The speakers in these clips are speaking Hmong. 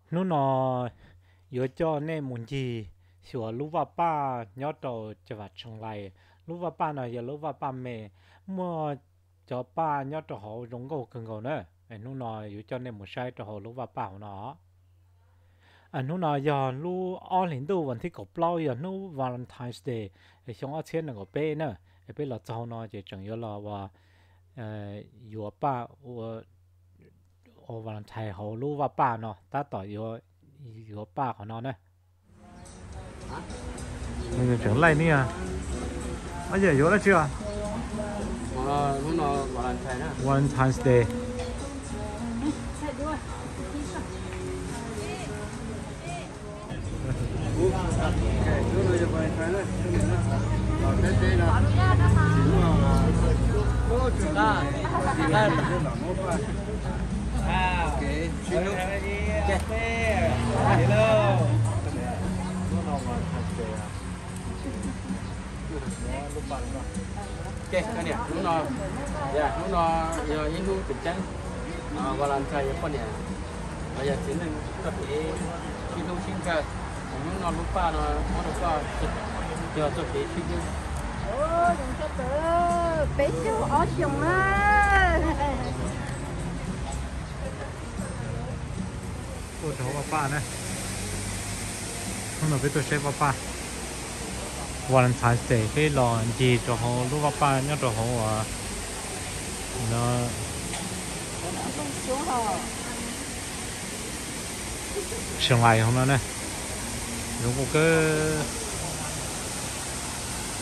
Hnub no yuav coj nej mus ncig xyuas lub vaj paj nyob rau caj vam Tseev Lais. Lub vaj paj no yog lub vaj paj me, muaj cov paj nyob rau hauv zoo nkauj kawg nkaus na. Hnub no yuav coj nej mus saib rau hauv lub vaj paj hauv no. Hnub no yog lub ob hlis ntuj vas thib kaum plaub, yog hnub Valentine's Day xyoo ob txhiab nees nkaum peb na. Peb los txog no ces tseem yuav los ua, yuav paj ua Valentine hauv lub vaj paj no, tab tom yuav paj qhov no na. Tseem laij ni, yuav dab tsi? Valentine's Day. Hnub no, hnub no yog ib hnub tseem ceeb, Valentine yog poj niam los yog txiv neej txoj kev sib hlub sib ntshaw. Hnub no lub paj no muab rau koj, yog txoj kev sib hlub. Peb caug ob xyoos na. Tuaj rau hauv vaj paj na. Hnub no peb tuaj saib vaj paj Valentine's Day, peb los ncig rau hauv lub vaj paj nyob rau hauv Tseev Lais hauv no na. Zoo nkauj kawg.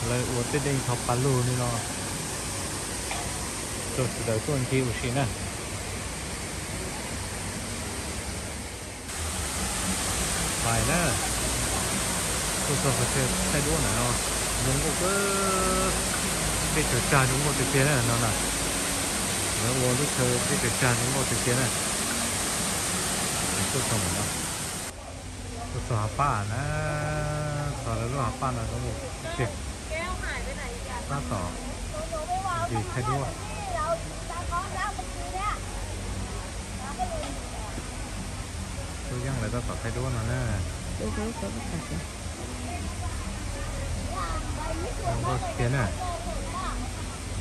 Lawv ua tej dej thav pas lug li no rau sawv daws tuaj ncig ua si na. Pais na, tuaj txog qhov chaw thaij duab ntawm no, zoo nkauj kawg, dej tsaws tsag zoo nkauj tiag tiag na no na. Lawv ua lub chaw dej tsaws tsag zoo nkauj tiag tiag na. Tuaj txog ntawm no, tuaj txog hav paj na, txog lawv lub hav paj no zoo nkauj tiag tiag. Tab tom ncig thaij duab. Tub Yeeb lawv tab tom thaij duab no na. Zoo nkauj tiag na,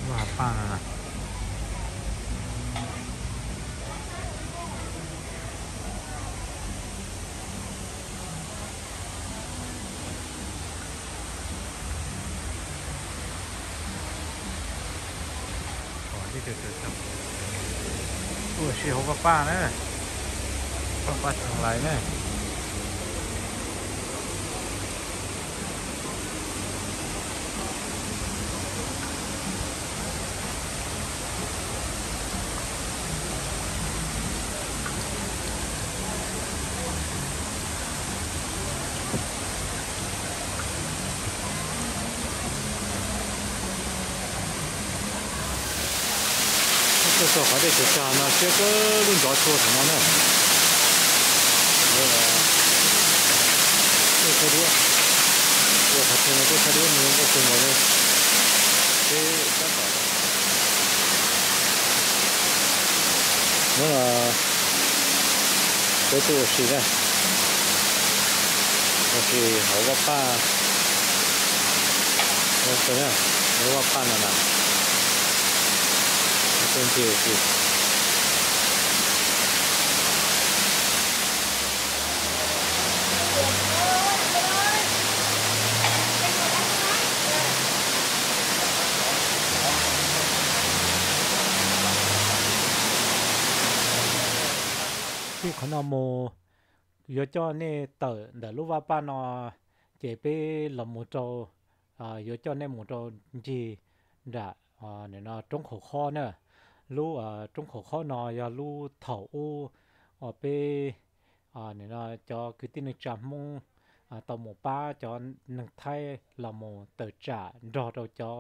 lub hav paj no na. Ua si hauv vaj paj na, vaj paj Tseev Lais na. Tuaj txog qhov dej tsaws tsag no siab kawg, lub nrov tshua thaum no na. Tuaj thaij duab, tuaj qhov chaw no tuaj thaij duab nws zoo nkauj kawg nkaus li. Peb tab tom, hnub no peb tuaj ua si na, ua si hauv vaj paj, hauv vaj paj no na, tuaj ncig ua si. Txij qhov no mus, yuav coj nej tawm ntawm lub vaj paj no, ces peb los mus rau, yuav coj nej mus rau ncig nram, nim no roob Khaum Khob na. Lub roob Khaum Khob no yog lub thaum ub uas peb, nim no cov kwv tij neej tsa Hmoob tau mus pab cov neeg Thaib los mus tawm tsam nrog rau cov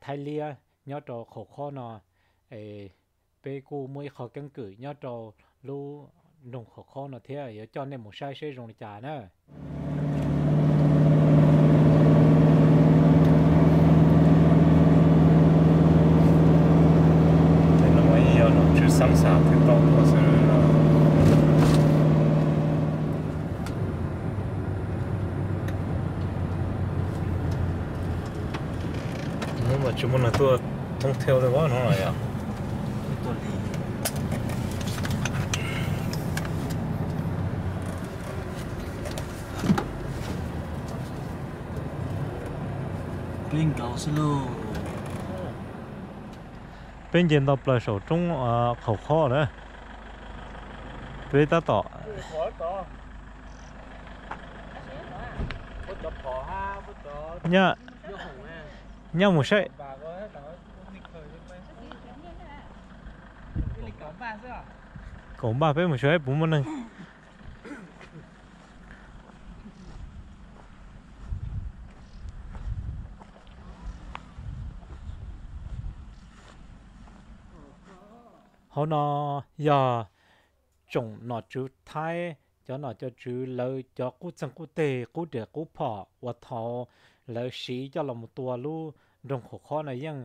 Thaib liab nyob rau Khaum Khob no. Es peb kuj muaj ib qho keeb kwm nyob rau lub nroog Khaum Khob no thiab, yuav coj nej mus saib seb zoo li cas na. Tej no mas yeej yog nom tswv xab xas twb tau tuaj xwb. Tsis muaj neeg tuaj thoob thawj li no los yog? Peb nce nto plaws saum roob Qhaum Khob na. Peb tab tom nyob, nyob mus saib. Kaum npaj, peb mus saib puas muaj neeg. Hauv no yog tsoom nom tswv Thaib, cov nom cov tswv lawv cov qub txeeg qub teg, qub riam qub phom uas thaum lawv siv coj los mus tua lub nroog Qhaum Khob no yeej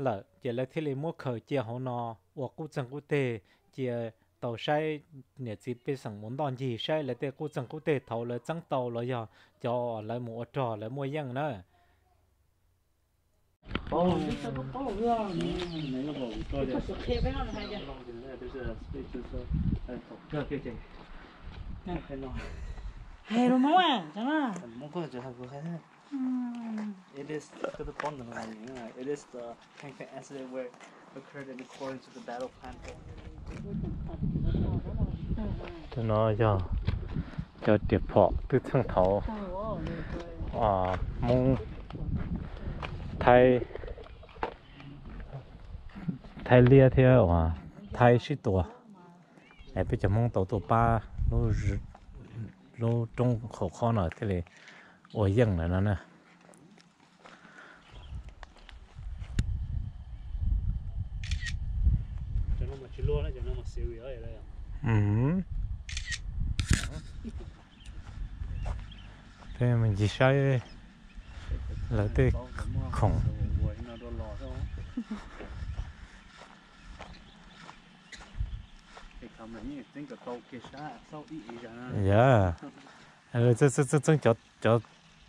lawm, ces lawv thiaj li muab khaws cia hauv no ua qub txeeg qub teg, cia tau saib niam txiv pej xeem mus ntoj ncig saib lawv tej qub txeeg qub teg thaum lawv txeeb tau los yog cov lawv mus ua rog lawv muaj yeej na. Hais lus Hmoob, it is the incident where occurred in accordance with the battle plan. Tus no yog cov riam phom twb txheej thaum Hmoob, Thaib, Thaib liab thiab uas Thaib sib tua, es peb cov Hmoob tau tuaj pab lub roob Qhaum Khob no thiaj li ua yeej lawm no na. Peb mus ncig saib lawv tej khoom. Yog, txeeb txeeb cov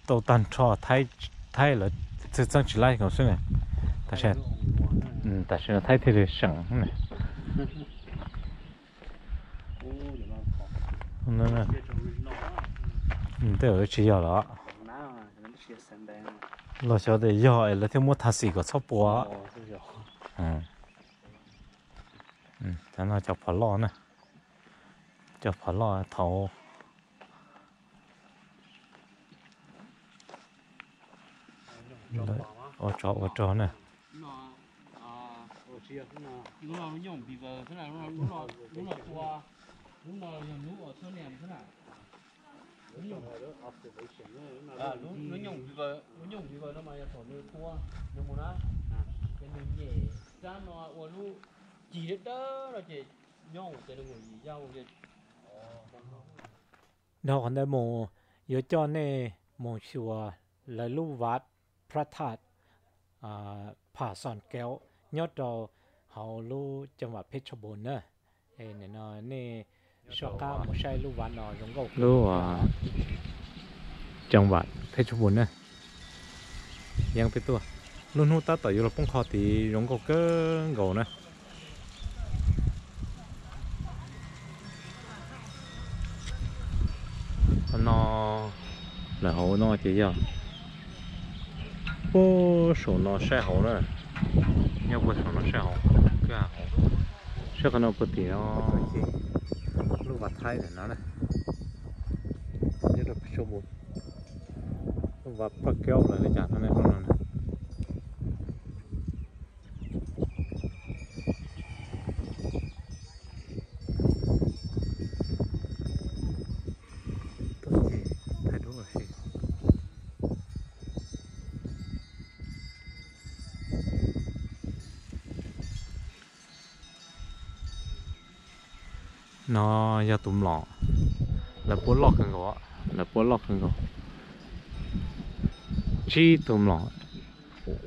tau tag nrho Thaib, Thaib lawv txeeb tsis laib nkaus xwb na. Tam sim, tam sim no Thaib thiaj li seem na. Tej tsis yog los, los xyov tias yog es lawv thiaj muab tha xim kom txhob pua. Cov no cov phom loj na, cov phom loj thaum ua tsov ua rog na. Lub nyooj viv no mas yog thaum nws tua nws mus na, ces nws nyem rab no ua lub cig dawb dawb no ces nyob ces nws mus yim yau. Dhau qhov ntawd mus yuav coj nej mus xyuas lawv lub vaj Phaj Thaj Phaj Xoom Kev nyob rau hauv lub ceeb vaj Phetchabun na. Nim no nej soj qab mus saib lub vaj no zoo nkauj. Lub ceeb vaj Phetchabun na, yeej peb tuaj. Lub hnub tab tom yuav los poob qho tid zoo nkauj kawg nkaus na. Qhov no, lawm hauv no ces yog puag saum no saib hauv na, nyob puag saum no saib hauv, saib qhov no puag tim no, lub vaj Thaib ntawm no na, nyob rau Phetchabun, lub vaj Phaj Kev los li cas no na. No yog tus mlom, lawv puab loj kawg nkaus, lawv puab loj kawg nkaus. Tsib tug mlom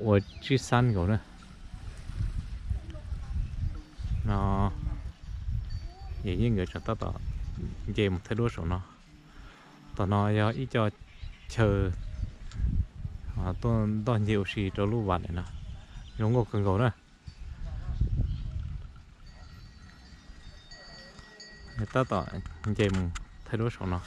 ua tsib xab nkaus na. No, yawm yij nkawd tseem tab tom nce mus thaij duab saum no. Tom no yog ib co chaw tuaj ntoj nce ua si rau lub vaj ntawm no. Zoo nkauj kawg nkaus na. Tab tom nce mus thaij duab saum no.